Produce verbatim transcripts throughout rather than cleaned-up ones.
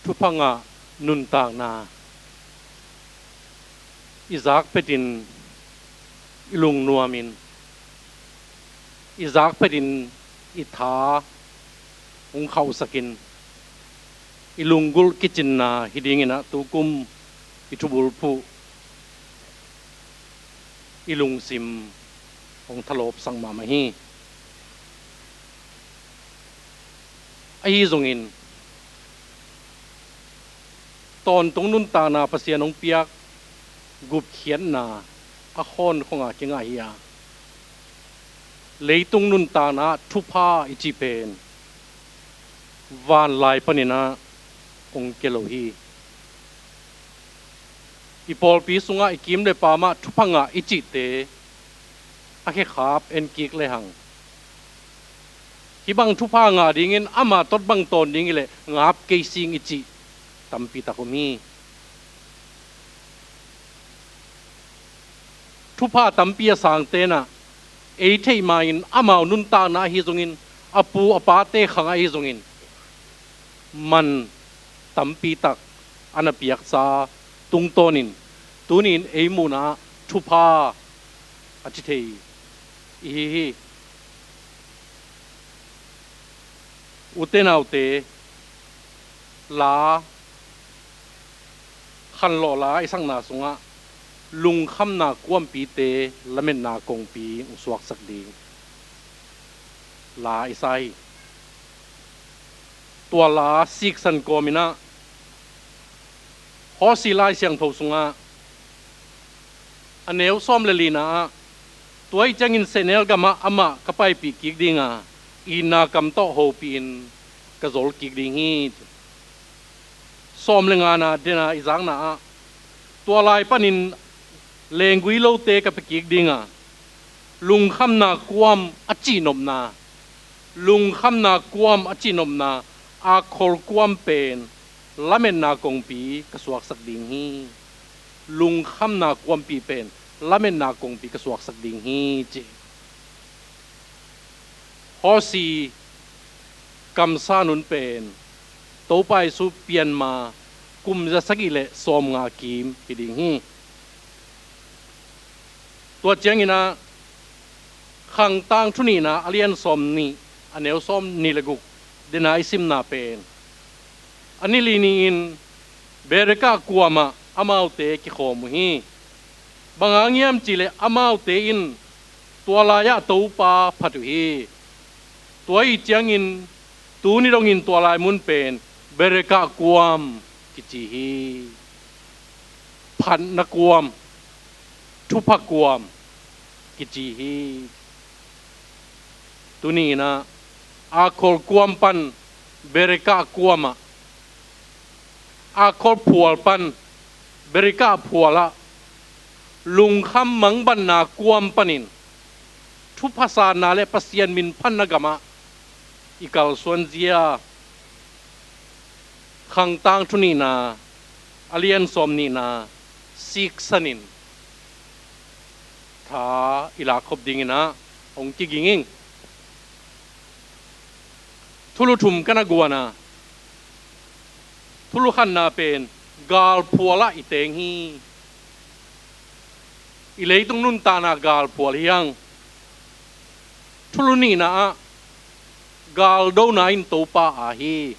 Thupha ngah nuntakna i zak phetin, i lungnuamin i zak phetin, i tha hong khauhsakin, i lunggulh kicinna hi dingin ah tukum i thubulphuh, i lungsim hong thalawpsak mahmah hi. Ahi zongin, tawntung nuntakna Pasian hong piak gupkhiatna a khawn khawngah kingah hi a, leitung nuntakna ah thupha i cih pen vanlai panin ah hong kia lo hi. I pawlpi sungah i kim le paam ah thupha ngah i cihte a khekhap en kik lehang, hih bang thupha ngah dingin ama tawh bang tawn ding i leh ngap kei sing i cih tampi tak om hi. Thupha tampi a sangte'n ah ei theih ma-in amau nuntakna ahi zongin, a pu a pate khang ahi zongin, man tampi tak a na piaksa tungtawnin tuni-in ei muhna ah thupha a ci thei i hi hi. Ute naute, la, khanlawh la i sakna sungah lungkhamna kuampite lametna kongpi hong suaksak ding la i sa hi. Tua la siksan kawmin ah Hosea Lai Siangtho sungah a neu sawm le lina ah, tua ahih ciangin sehnel gamah amah ka paipih kik ding a, itna kam tawh hopihin ka zol kik ding hi. Sawm le ngana dena i zakna ah, tua lai panin lenggui lote ka pia kik ding a, lungkhamna kuam a cihnopna, lungkhamna kuam a cihnopna, akhol kuam pen lametna kongpi ka suaksak ding hi. Lungkhamna kuampi pen lametna kongpi ka suaksak ding hi, ci. Hosea kamsan hun pen Topa Jesu pian ma kum za sagih le sawmnga kim hi ding hi. Tua ciangin ah Khangtang Thu Nihna a lian sawm nih, a neu sawm nih le guk dena i simna pen, a nili ni-in Beraka kuamah amaute kikhawm uh hi. Bang hang hiam cih leh amaute in tua lai-ah Topa phat uh hi. Tua ahih ciangin tuni dongin tua lai mun pen Beraka kuam kici hi. Phatna kuam, thupha kuam kici hi. Tuni-in ah akhol kuam pan Beraka kuamah, akhol phual pan Beraka phualah lungkham mangbatna kuam panin thupha sanna le Pasian min phatna gamah i kalsuan zia Khangtang Thu Nihna a lian sawm nihna siksanin tha i lakkhop dingin ah hong kiging ing. Thulu thum ka na guan a, thulu khatna pen galphualah i teng hi. I leitung nuntakna galphual hi hang. Thulu nihna ah galdona in Topa aa hi.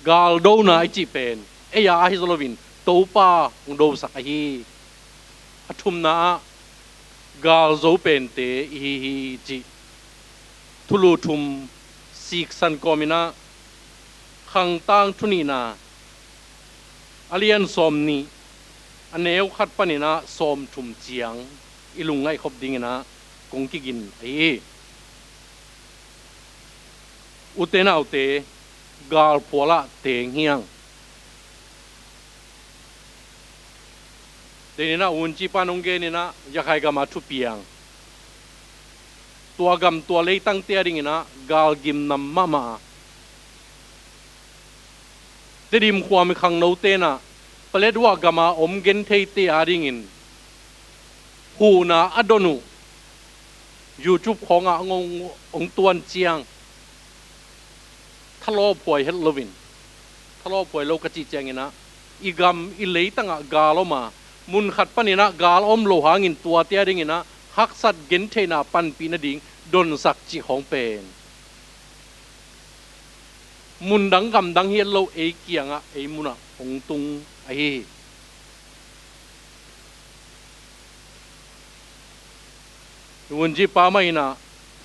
Galdona i cih pen ei aa ahi zo loin Topa hong dosak ahi. A thumna ah galzo pente i hi hi, cih thulu thum siksan kawmin ah Khangtang Thu Nihna a lian sawm nih, a neu khat panin ah sawm thum ciang i lungngaih khop dingin ah kong kigin ahi hi. Ute naute, galphualah teng hi hang. Denin ah uncip pan hong genin ah Yakhai gama thupiang, tua gam tua leitangte adingin ah gal gimnam mahmah a, Tedim khuami khangnote in ah Paletwa gama om gentheite adingin huhna a don uh YouTube khawngah hong, hong tuan ciang thalawphuai het loin Thalawphuai lo ka cih cianginah i gam i leitangah gal om a, mun khat paninah gal om lo hangin tuate a dinginah haksat gentheihna panpih nading donsak cih khawng pen mundang gamdang hi lo ei kiangah ei munah hong tung ahi hi. Nunci pa mah inah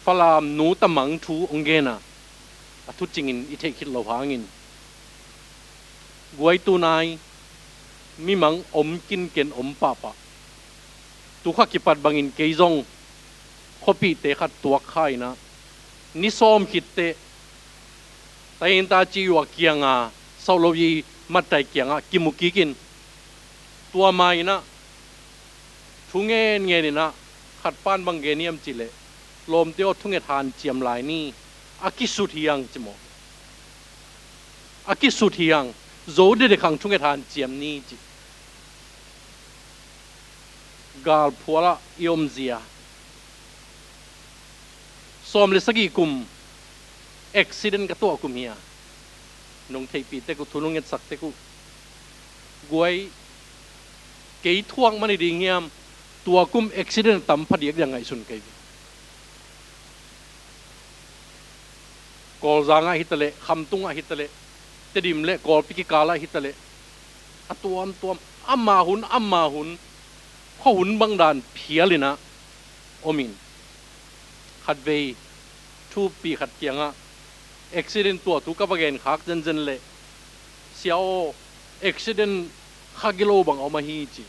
Falam nu tamang thu hong gen a, a thucingin i theih khit lo hangin guaitu nai mimang om kinken om pahpah. Tukha kipat bangin kei zong khuapihte khat tuak kha inah ni sawm khitteh tainta ci yuak kianga sauh lo i mattai kiangah kimu kikin tua ma inah thu ngen ngen inah khat pan bang gen hiam cihleh lawmte aw thunget hanciam lai ni a kisut hiang ci maw? A kisut hiang zo dede khang thunget hanciam ni ci. Galphualah i omzia sawm le sagih kum accident ka tuah kum hi a, nong theihpih tek uh thu nong ngetsak tek uh guai kei thuak mani ding hiam? Tua kum accident a tam phadiak dia ngaihsun kei. Kawlzang ah hitaleh, Khamtung ah hitaleh, Tedim le Kawlpi kikal ah hitaleh, a tuamtuam ama hun ama hun khuahun bangdan phial inah omin khatvei thupi khat kiangah accident tuah thu ka va genkhak zenzen leh sia aw accident kha gilo bang a om ahi ci.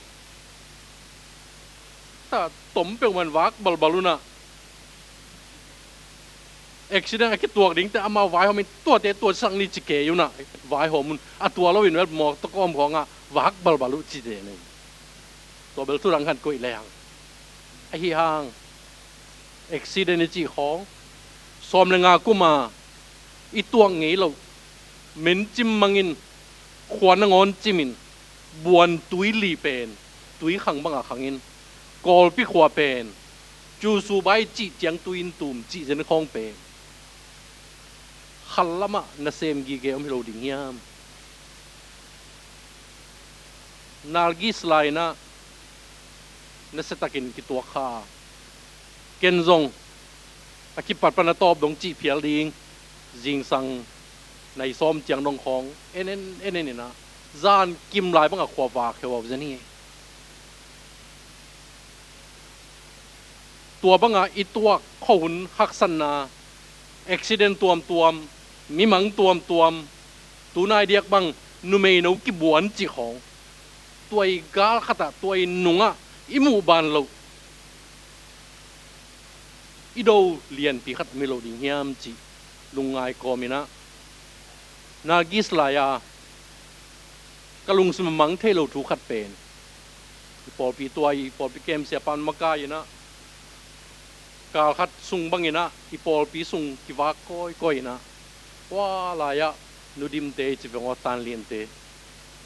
Ta tom peuhmah in vak balbal unah accident a kituak dingte amau vaihawmin tuate tuasak ni ci kei unah vaihawm un a tua loin vel mawk tawkawm khawngah vak balbal uh cite nei. Tua bel thudang khat koih lehang ahi hang accident i cih khawng sawm le nga kuma i tuak ngei loh mencim mangin khua nangawn cimin buan tui li pen tui khang bangah khangin Kawlpi khua pen cusu bai cih ciang tui in tum cih zen khawng pen khal lamah nasem gige om hi lo ding hiam? Nargis lai inah nasiatakin kituak kha a, ken zong a kipat pan a tawp dong cih phial ding zingsang nai sawm ciang dong khawng en en en en inah zan kim lai bangah khua vak heuhau zen hi. Tua bangah i tuak khuahun haksatna accident tuamtuam, mimang tuamtuam, tunai diak bang numeino kibuan cih khawng tua i gal khatah tua i nungah i muh ban loh i do lianpi khat a mi lo ding hiam cih lungngai kawm inah Nargis lai-a ka lungsim a mang thei lo thu khat pen i pawlpi tua i pawlpi kemsia pan makai inah kal khat sung bang inah i pawlpi sung kivak kawikawi inah tua lai-ah Nu Dimte i ci veng aw, Tan Liante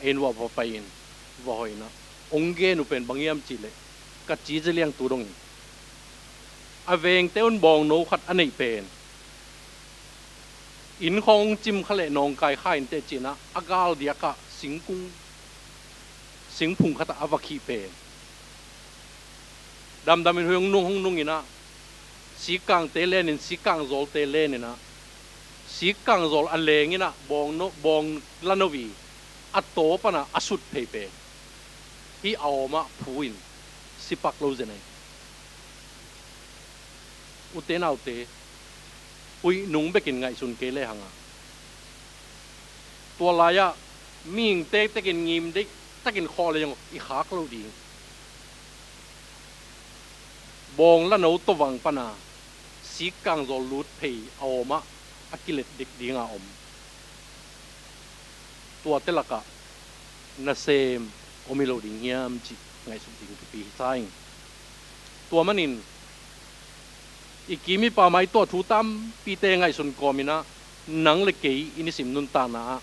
a inn uah va pai-in va hoih inah hong gen uh pen bang hiam cihleh ka ci zeliang tu dongin a vengte un bawngno khat a neih pen inn khawng cim kha leh nawngkai kha inteh ci inah a gal diakah singkung singphung khatah a va khih pen damdamin hong nung hong nung inah sikkangte lenin sikkangzawlte len inah sikkangzawl a leng inah bawng no bawng la no i a taw panah a sut phei pen hih a awmah phu in sipak lo zen ahi. Ute naute, huih nung bekin ngaihsun kei lehangah tua lai-ah mihing tektekin ngim deih takin khawh le zong i khak loh ding. Bawng la no tawvang pana sikkangzawl lut phei a awmah a kilet dek dinga om. Tuate lakah nasem om hi lo ding hiam cih ngaihsut ding thupi hi sa ing. Tua manin i kim i pam ah i tuah thu tampite ngaihsun kawm inah nang le kei i nisim nuntakna ah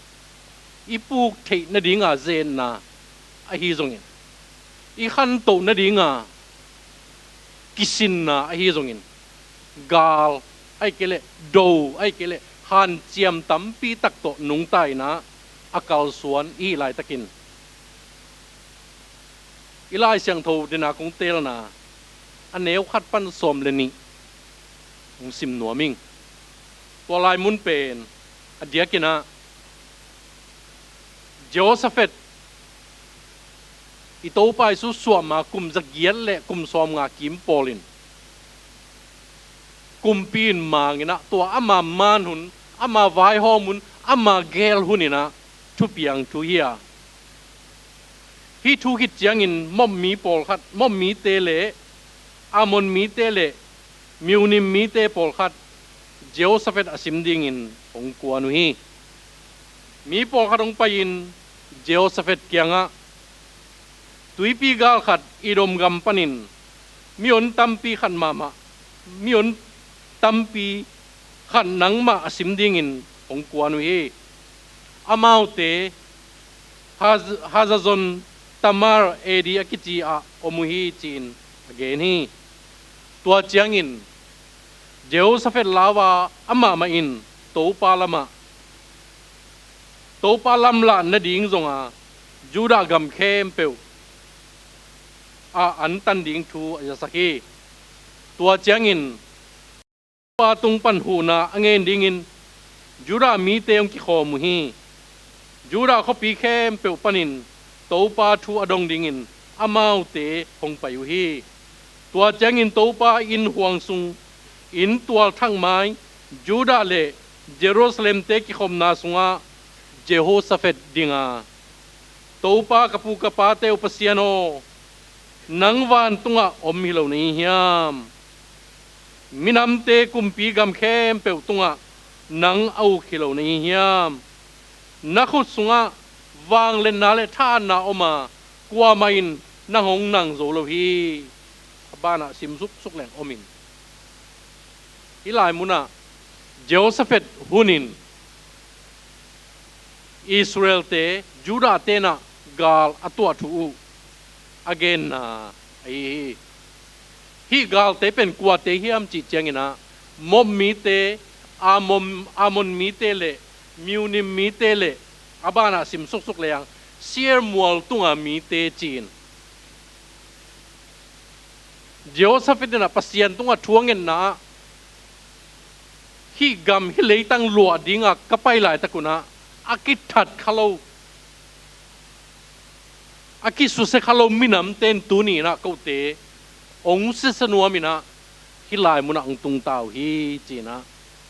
i puk theih nadinga zenna ahi zongin i khantoh nadinga kisinna ahi zongin gal ahi kei leh do ahi kei leh hanciam tampi tak tawh nungta inah a kalsuan i hih laitakin i Lai Siangtho dena kong teelna a neu khat pan sawm le nih hong sim nuam ing. Tua lai mun pen a diakinah Jehoshaphat i Topa Jesu suahma kum zagiat le kum sawmnga kim pawlin kumpi in manginah tua ama man hun, ama vaihawm hun, ama geel huninah thupiang thu hi a. Hih thu khit ciangin Moab mi pawlkhat, Moab mite le Ammon mite le Miunim mite pawlkhat Jehoshaphat a sim dingin hong kuan uh hi. Mi pawlkhat hong pai-in Jehoshaphat kiangah, tuipi gal khat Edom gam panin mion tampi khat mahmah, mion tampi khat nangmah a sim dingin hong kuan uh hi. Amaute Haz-, Hazazon Tamar Edi a kici ah om uh hi, ci-in a gen hi. Tua ciangin Jehoshaphat lau a, amah mah in Topa lamah, Topa lamlah nading zonga Judah gam khempeuh ah antan ding thu a zasak hi. Tua ciangin Topa tung pan huhna a ngen dingin Judah mite hong kikhawm uh hi. Judah khuapi khempeuh panin Topa thu a dong dingin amaute hong pai uh hi. Tua ciangin Topa inn huang sung, inn tualthak mai, Judah le Jerusalemte kikhopna sungah Jehoshaphat dinga, Topa ka pu ka pate uh Pasian aw, nang vantungah om hi lo na hi hiam? Minamte kumpi gam khempeuh tungah nang a uk hi lo na hi hiam? Na khut sungah vangliatna le thahatna om a, kuamah in nang hong nang zo lo hi. A banah sim suksuk leng om in. Hih lai munah Jehoshaphat hunin Israel-te, Judah-te inah gal a tuah thu uh a genna ahi hi. Hih galte pen kuate hiam cih cianginah Moab mite, Ammon, Ammon mite le Miunim mite le a banah sim suksuk leng Seir mual tunga mite ci-in Jehoshaphat inah Pasian tungah thu a ngetna ah hih gam, hih leitang luah dinga ka pai laitak unah a kithat kha lo, a kisusia kha lo minamte in tuni inah kote hong siasia nuam inah hih lai munah hong tungta uh hi, ci-inah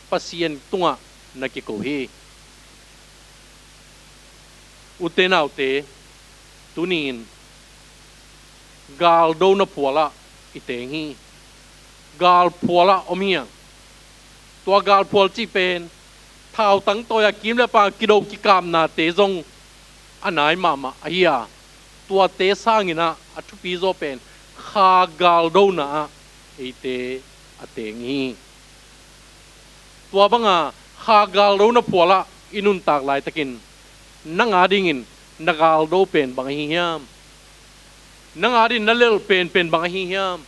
Pasian tungah na kiko hi. Ute naute, tuni-in galdona phualah i teng hi. Gal phualah om hi hang. Tua gal phual cih pen thautang tawi-a kim le pang kido kikapnate zong a nai mahmah ahi a, tuate sanginah a thupi zaw pen kha galdona ah eite a teng hi. Tua banga kha galdona phualah i nuntak laitakin nang adingin na galdo pen bang ahi hiam? Nang adin na lelh penpen bang ahi hiam?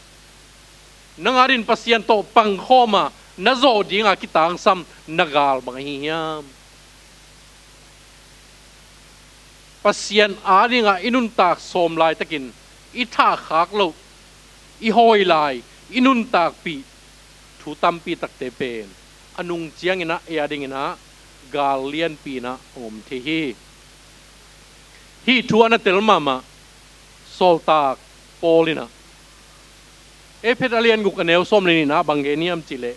Nang adin Pasian tawh pangkhawma na zawh dinga kitangsam na gal bang ahi hiam? Pasian adinga i nuntak sawm laitakin i thahkhak loh, i hawi lai, i nuntakpih thu tampi takte pen a nung cianginah ei adinginah gal lianpi inah hong om thei hi. Hih thu a na tel mahmah sawltak Paul inah Efesa a lian guk a neu sawm le nihna ah bang gen hiam cihleh,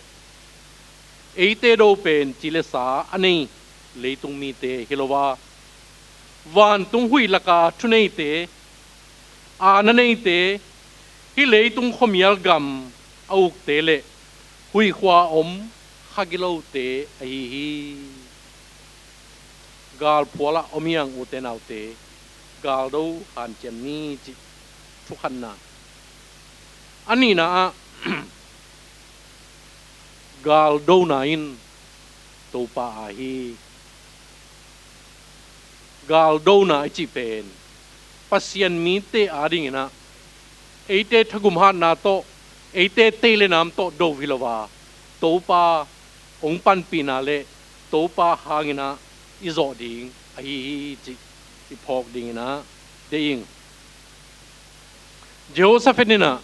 eite do pen ci le sa a nei leitung mite hi lo a, vantung huih laka thuneite, aana neite, hih leitung khuamial gam a ukte le huih khua om kha gilote ahi hi. Gal phualah om hi hang, ute naute, galdo hanciam ni cih thu khatna. A nihna ah galdona in Topa aa hi. Galdona i cih pen Pasian mite adinginah eite thagum hatna tawh, eite tei le nam tawh do hi lo a, Topa hong panpihna le Topa hanginah i zawh ding ahi hi cih i phawk dingin ah deih ing. Jehoshaphat in ah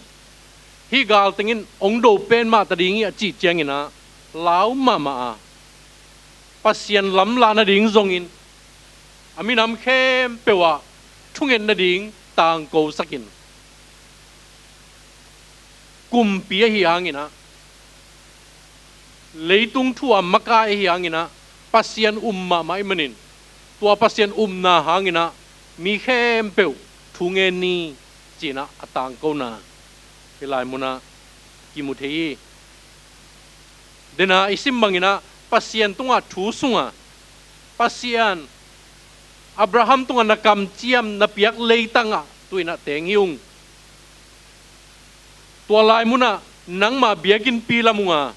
hih galteng in hong do pen mah ta ding hi a cih ciangin ah lau mahmah a, Pasian lamlahna ding zongin a minam khempeuh ah thungetna ding tangkosakin, kumpi ahi hangin ah, leitung thu a makai ahi hangin ah, Pasian um mahmah ahih manin, tua Pasian upna hangin ah mi khempeuh thu ngen ni ci-in ah a tangkona hih lai munah kimu thei hi. Dena i sim bangin ah Pasian tungah thu sunga, Pasian, Abraham tungah na kamciam na piak leitangah tu-in ah teng hi ung. Tua lai munah nangmah biakinnpi lam unga,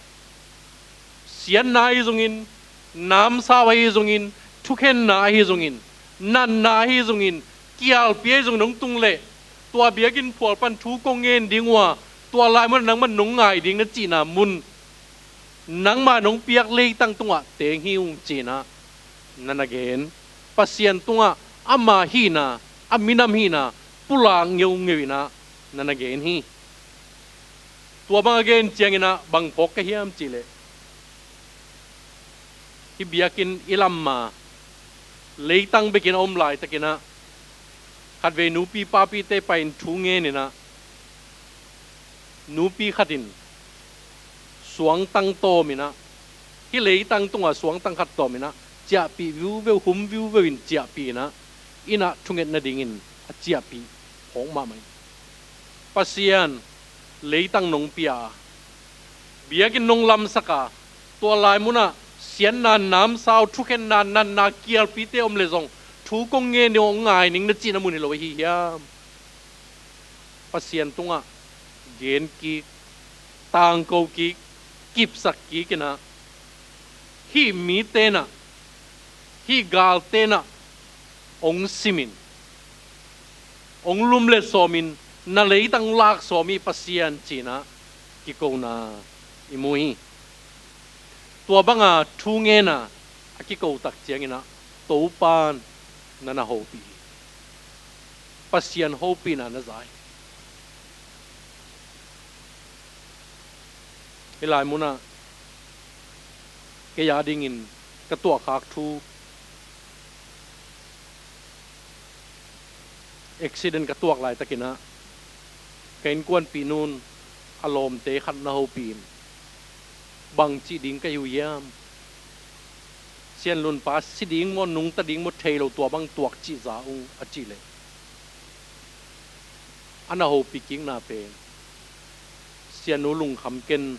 siatna ahi zongin, namsau ahi zongin, thukhenna ahi zongin, natna ahi zongin, kialpi ahi zongin hong tung leh, tua biakinn phual pan thu kong ngen ding uh a, tua lai munah nangmah nong ngai ding na cihna mun, nangmah nong piak leitang tungah teng hi ung ci-in ah na na gen. Pasian tungah ama hihna, a minam hihna pulak ngeungeu in ah na na gen hi. Tua bang a gen ciangin ah bang phawk ka hiam cih leh, hih biakinn i lam ma, leitang bekin a om laitakin ah, khatvei nupi papite pai-in thu ngen in ah, nupi khat in suangtang tawm in ah, hih leitang tungah suangtang khat tawm in ah, ciahpih viuveu, hum viuveu in ciahpih in ah, inn ah thunget nadingin a ciahpih phawk mahmah in, Pasian, leitang nong pia a, biakinn nong lamsak a, tua lai munah siatna, namsau, thukhenna, natna, kialpite om leh zong thu kong ngen ding, hong ngai ning na cihna mun hi lo ahi hiam? Pasian tungah gen kik, tangko kik, kipsak kik in ah, hih mite in ah, hih galte in ah hong simin, hong lumlet sawmin, na leitang lak sawm hi Pasian ci-in ah kikona i mu hi. Tua banga thu ngen a, a kiko tak ciangin ah Topa'n na na hopih hi. Pasian hopihna na za hi. Hih lai munah kei a dingin ka tuahkhak thu, accident ka tuak laitakin ah ka innkuanpihnu'n a lawmte khat na hopih in, bangcih ding ka hi uh hiam? Sianlunpa si ding maw, nungta ding maw, thei lo, tua bang tuak cih za ung, a cih leh, a na hopih kikna pen, Sianu, lungkham ken,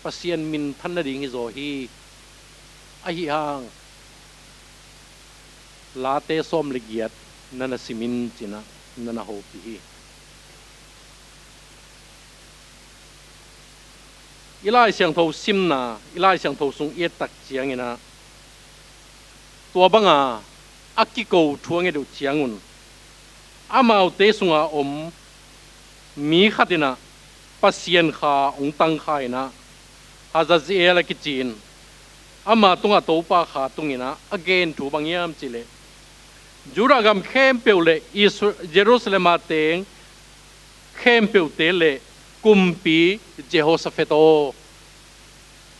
Pasian minthan nading hizaw hi. Ahi hang Late sawm le giat na na sim in ci-in ah na na hopih hi. I Lai Siangtho simna, i Lai Siangtho sung i et tak ciangin ah, tua banga a kiko thu a nget uh ciangun, amaute sunga om mi khat in ah Pasian kha hong tangkha in ah, Hazaziel a kici in, ama tungah Topa kha tung in ah a gen thu bang hiam cih leh, Judah gam khempeuh le Isra-, Jerusalem a teng khempeuhte le kumpi Jehoshaphat aw,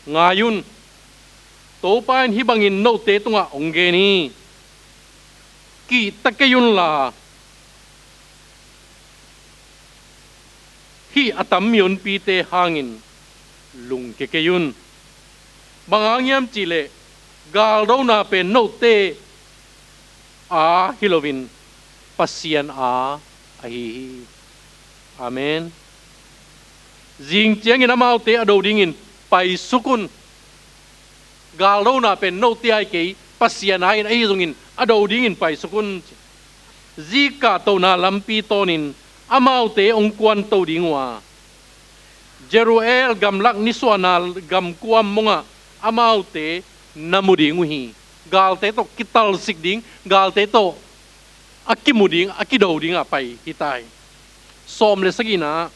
ngai un. Topa in hih bangin note tungah hong gen hi. Kihta kei unla, hih a tam mihonpite hangin lungkia kei un. Bang hang hiam cih leh, galdona pen note a hi loin Pasian a ahi hi. Amen. Zing ciangin amaute a do dingin paisuk un. Galdona pen note a hi kei, Pasian a hi in, ahi zongin a do dingin paisuk un. Zi kahtohna lampi tawnin amaute hong kuantoh ding uh a, Jeruel gamlak nisuahna gamkuam mongah amaute na mu ding uh hi. Galte tawh kitalsik ding, galte tawh a kimu ding, a kido dingah pai hi ta hi. Sawm le sagihna ah,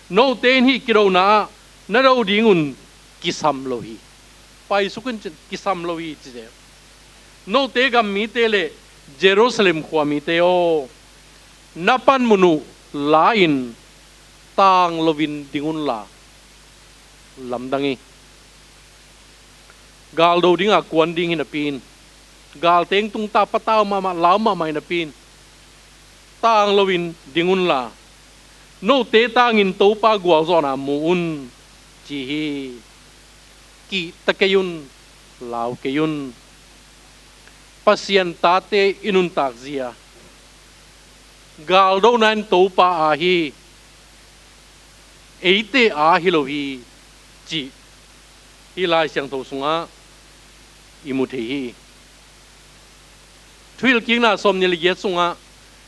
note in hih kidona ah na do ding un kisam lo hi. Paisuk un, kisam lo hi, ci zel. Note gam mite le Jerusalem khua mite aw, na panmun uh la-in tang loin ding unla, lamdang hi. Galdo dinga kuan ding hi napi-in, galteng tungta patau mahmah, lau mahmah hi napi-in, tang loin ding unla, note tangin Topa gualzawhna mu un, ci hi. Kihta kei un, lau kei un. Pasian tate i nuntakzia, galdona in Topa aa hi, eite aa hi lo hi, cih hih Lai Siangtho sungah i mu thei hi. Thuhilhkikna sawmnih le giat sungah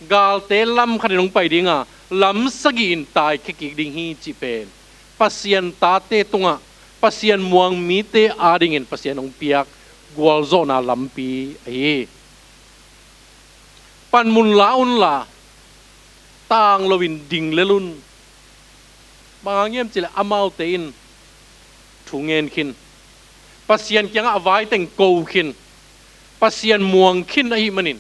galte lam khatin hong pai dinga, lam sagihin taikhia kik ding hi cih pen Pasian tate tungah, Pasian muang mite adingin Pasian hong piak gualzawhna lampi ahi hi. Panmun la unla, tang loin ding lel un. Bang hang hiam cihleh amaute in thu ngen khin, Pasian kiangah a vaiteng ko khin, Pasian muang khin ahih manin,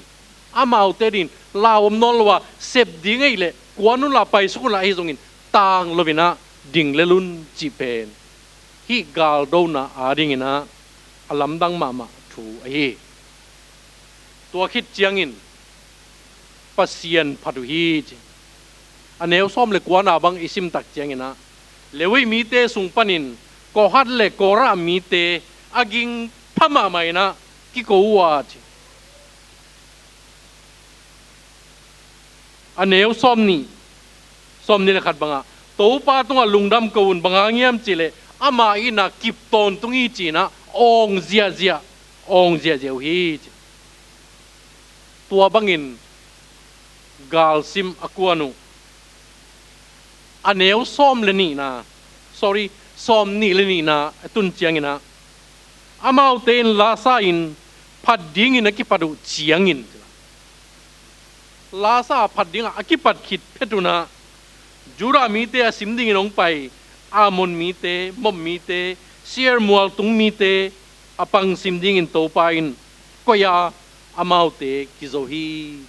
amaute dingin lau om nawn lo a, sep ding ahih leh kuan unla, paisuk unla, ahi zongin tang loinah ding lel un cih pen hih galdona adinginah a lamdang mahmah thu ahi hi. Tua khit ciangin Pasian phat uh hi, ci. A neu sawm le kuana bang i simtak cianginah, Levi mite sung panin Kohat le Kora mite a ging pha mahmah inah kiko uh a, ci. A neu sawmnih, sawmnih le khat bangah, Topa tungah lungdam ko un, bang hang hiam cihleh ama itna kip tawntung hi, ci-inah awng ziahziah, awng ziahziah uh hi, ci. Tua bangin galsim a kuan uh, a neu sawm le nihna, sorry, sawmnih le nihna a tun cianginah, amaute in lasa in phat dingin a kipat uh ciangin, lasa phat dingah a kipat khit phet unah, Judah mite a sim dingin hong pai Ammon mite, Moab mite, Seir mualtung mite a pangsim dingin Topa in koih a, amaute kizo hi.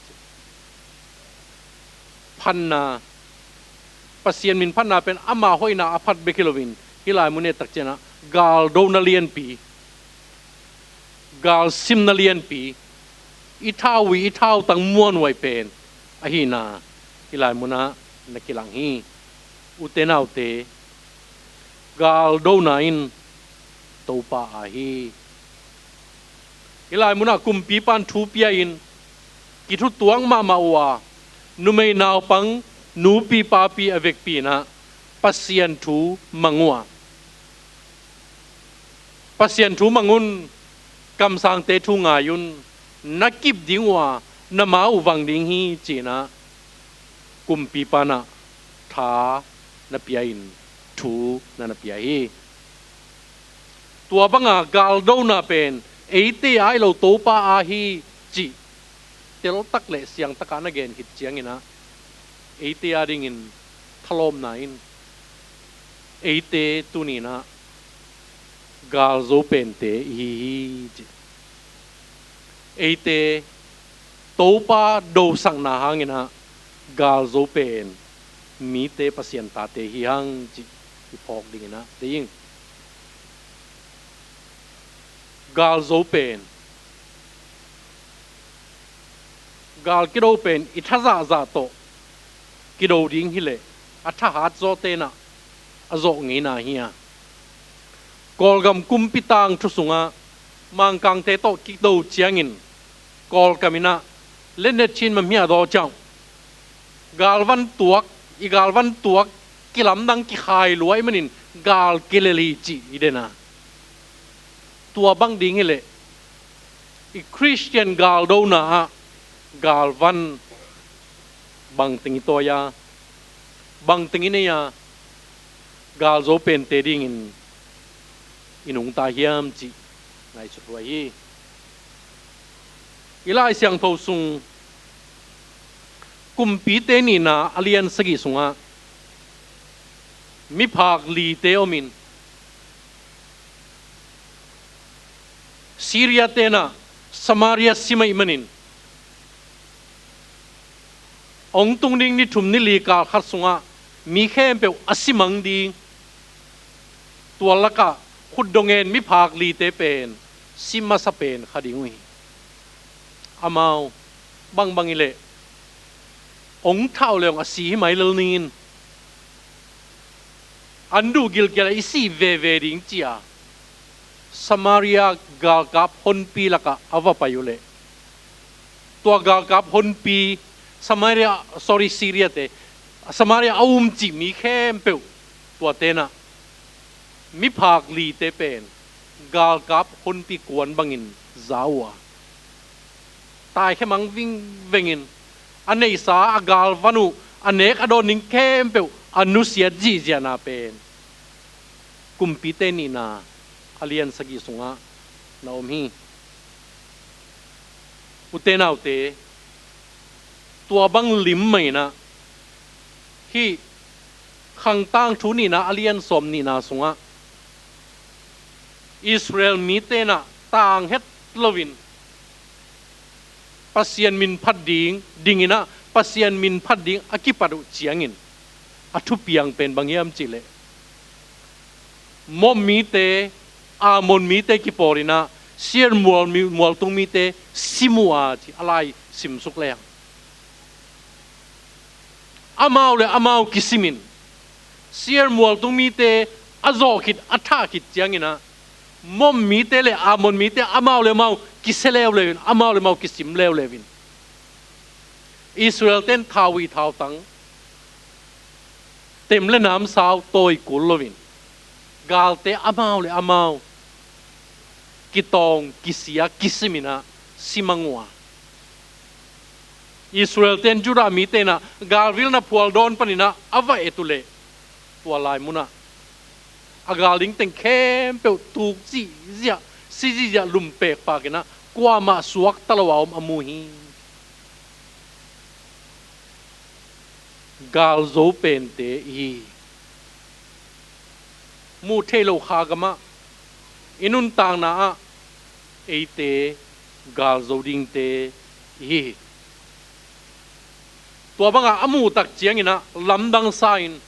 Phatna, Pasian min phatna pen ama hoihna a phat bek hi loin, hih lai mun ettak cianah galdona lianpi, galsimna lianpi, i thaui, i thautang muanhuai pen ahihna hih lai munah na kilang hi. Ute naute, galdona in Topa aa hi. Hih lai munah kumpipa in thu pia-in kithutuak mahmah uh a, numei naupang, nupi papi a vekpi inah Pasian thu mang uh a, Pasian thu mang un, kamsangte thu ngai un, na kip ding uh a, na ma uh vang ding hi, ci-inah kumpipa inah tha na pia-in thu na na pia hi. Tua banga galdona pen eite aa hi lo, Topa aa hi, cih teltak le siangtakah na gen khit cianginah, eite adingin thalawpna in eite tuninah galzo pente i hi hi, ci. Eite Topa dosakna hanginah galzo pen mite Pasian tate hi hang, cih i phawk dinginah dei ing. Galzo pen, gal kido pen i thazahzah tawh kido ding hileh a thahat zawhte inah a zawh ngeina hi a, Kawlgam kumpi tangthu sungah Mangkangte tawh kido ciangin Kawlkam inah letnet chin mamhiah daw ciang, galvan tuak, i galvan tuak kilamdang kikhai lua ahih manin gal kilel hi, cih i den a, tua bang ding hileh i Khristian galdona ah galvan bangteng i tawi a, bangteng i nei a, galzo pente dingin i nungta hiam, cih ngaihsut huai hi. I Lai Siangtho sung Kumpite nihna a lian sagih sungah miphak lite omin, Syria tenah Samaria si mah ih manin, hong tung ding ni thum ni li kal khat sungah mi khempeuh a si mang ding, tua lakah khutdong en miphak lite pen si masa pen kha ding uh hi. Amau bangbang ih leh hong thah uh leh hong a si hi mai lel ning in, an duh gilkial a i sih veve ding ci-a Samaria galkap honpi lakah a va pai uh leh, tua galkap honpi, Samaria, sorry, Syria te, Samaria a um cih mi khempeuh, tua tenah miphak lite pen galkap honpi kuan bangin za uh a, taikhia mang vingvengin, a neihsa a galvan uh, a nek a dawn ding khempeuh a nusiat zihziahna pen Kumpite Nihna a lian sagih sungah na om hi. Ute naute, tua bang lim mah inah hih Khang Tangthu Nihna a lian sawm nihna sungah Israel mite inah tang het loin Pasian min phat ding, dinginah Pasian min phat ding a kipat uh ciangin a thupiang pen bang hiam cihleh, Moab mite, Ammon mite kipawlinah Seir mual, mualtung mite sim uh a ci a lai simsuk leng, amau le amau kisimin Seir mualtung mite a zawh khit, a thah khit cianginah Moab mite le Ammon mite amau le amau kisia leuleu in, amau le amau kisim leuleu in, Israel ten thau ih thautang, tem le namsau tawi kul loin, galte amau le amau kitawng, kisia, kisiminah si mang uh a, Israel ten Judah mite inah galvilna phual dawn paninah a va et uh leh, tua lai munah a gal ding teng khempeuh tuk zihziah, si zihziah, lum pekpakinah kuamah suakta lo a om a mu hi. Galzo pente ihi hi. Muh theih loh kha gamah i nuntakna ah eite galzo dingte ihi hi. Tua bangah a muhtak cianginah lamdang sa-in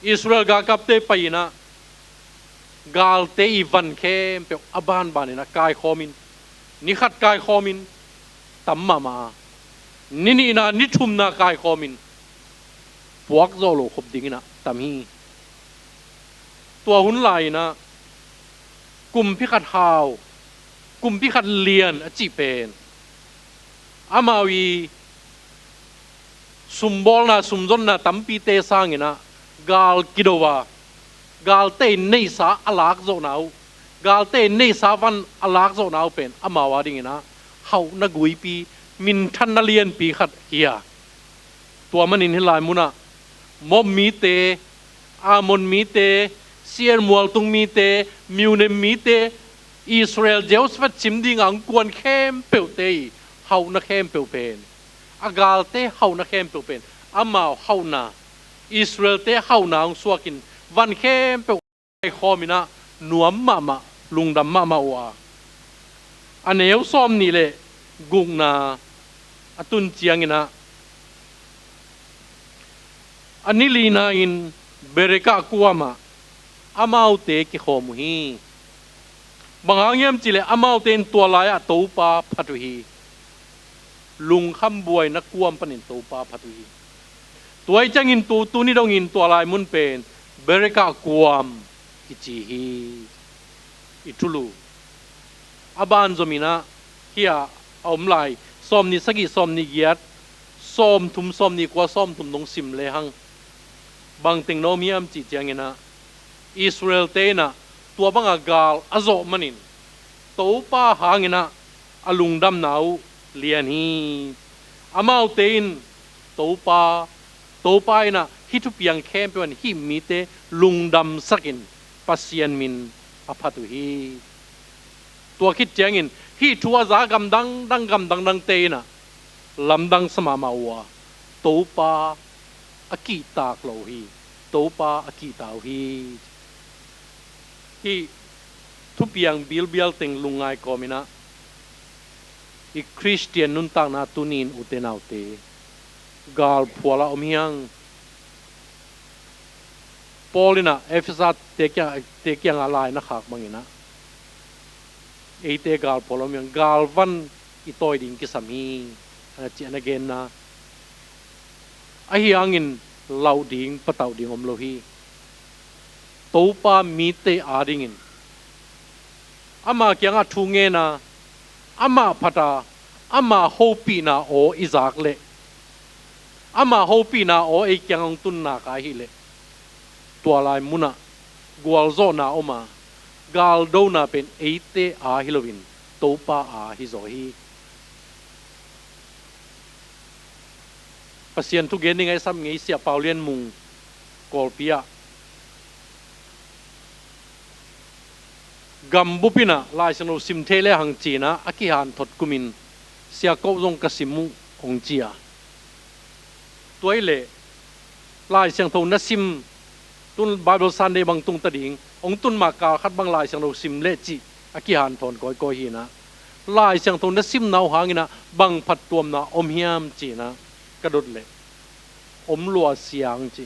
Israel galkapte pai-inah galte ih van khempeuh a banbaninah kaikhawmin, ni khat kaikhawmin tam mahmah a, ni nihna, ni thumna kaikhawmin puak zawh loh khop dinginah tam hi. Tua hun lai-inah kumpi khat hau, kumpi khat lian a cih pen amau ih sumbawlna, sumzonna tampite sanginah gal kido a, galte ih neihsa a lakzawhna uh, galte ih neihsa van a lakzawhna uh pen amau adinginah hauhna guipi, minthanna lianpi khat hi a. Tua manin hih lai munah Moab mite, Ammon mite, Seir mualtung mite, miunem mite, Israel Jehoshaphat cim dinga hong kuan khempeuhte ih hauhna khempeuh pen, a galte hauhna khempeuh pen, amau hauhna, Israelte hauhna hong suakin van khempeuh kaikhawminah nuam mahmah, lungdam mahmah uh a, a neu sawm nih le gukna a tun cianginah a ni lina-in Beraka kuamah amaute kikhawm uh hi. Bang hang hiam cihleh amaute in tua lai-ah Topa phat uh hi. Lungkham buaina kuam panin Topa phat uh hi. Tua ih ciangin tu, tuni dongin tua lai mun pen Beraka kuam kici hi. I thulu a banzominah hih a om lai sawm nih sagih, sawm nih giat, sawm thum, sawm nih kua, sawm thum dong sim lehang bangteng na om hiam cih cianginah Israelte inah tua banga gal a zawh manin Topa hanginah a lungdamna uh lian hi. Amaute in Topa, Topa inah hih thupiang khempeuh an hih mite lungdamsakin Pasian min a phat uh hi. Tua khit ciangin hih thu a za gam dangdang, gam dangdangte inah lamdang sa mahmah uh a, Topa a kihtak lo uh hi. Topa a kihta uh hi. Hih thupiang bilbial teng lungngai kawm in ah, i Khristian nuntakna tuni in, ute naute, galphual ah om hi hang. Paul in ah Efesa te kiang, te kiangah lai na khak bangin ah, eite galphual ah om hi hang, galvan i tawi ding kisam hi, a na ci, a na genna. Ahi hangin lauh ding, patauh ding om lo hi. Topa mite adingin ama kiangah thu ngen a, amah phat a, ama hopihna aw i zak leh, ama hopihna aw ei kiang hong tun nak a hih leh, tua lai munah gualzawhna om a, galdona pen eite a hi loin Topa a hi zaw hi. Pasian thu gen ding a i sam ngei Sia Pau Lian Mung Kawlpi ah, gambup in ah Lai Siangtho sim thei le hang ci-in ah a kihanthot kumin, Sia, ko zong ka sim uh, hong ci a. Tua hi leh Lai Siangtho na sim, tun Bible Sunday bang tung ta ding, hong tun ma kal khat bang Lai Siangtho sim leh cih a kihanthawn kawikawi hi in ah, Lai Siangtho na simna uh hangin ah bang phattuamna om hiam ci-in ah ka dot leh, om lua, Sia, hong ci.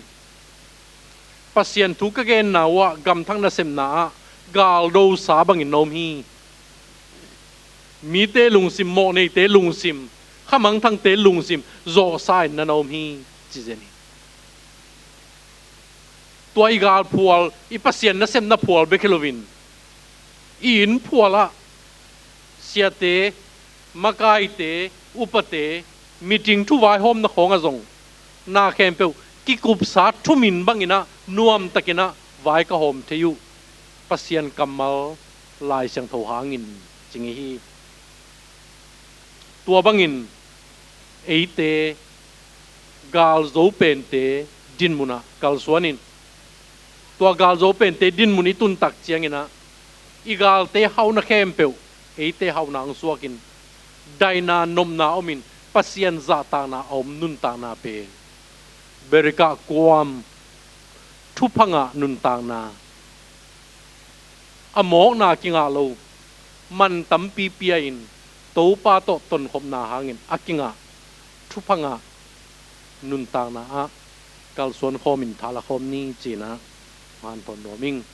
Pasian thu ka genna uh ah gamthak nasepna ah galdosa bangin na om hi. Mite lungsim, mawhneite lungsim, khamangthangte lungsim zawhsa in na na om hi, ci zen hi. Tua i galphual, i Pasian nasepna phual bek hi loin, i inn phual ah siate, makaite, upate, meeting thuvaihawmna khawngah zong na khempeuh kikupsa thumin bangin ah nuamtakin ah vai ka hawm thei uh, Pasian kammal Lai Siangtho hangin, ci ngei hi. Tua bangin eite galzo pente dinmun ah kalsuan in, tua galzo pente dinmun i tun tak ciangin ah, i galte hauhna khempeuh eite hauhna hong suakin, daihna nopna omin Pasian zahtakna a om nuntakna pen, berikah kuam, thupha ngah nuntakna, a mawkna kingah lo, man tampi pia-in Topa tawh tonkhopna hangin a kingah thupha ngah nuntakna ah kalsuan khawmin thala khawm ni, ci-in ah hanthawn nuam ing.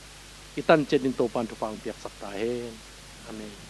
I tan ciat in Topa in thupha hong piaksak ta hen. Amen.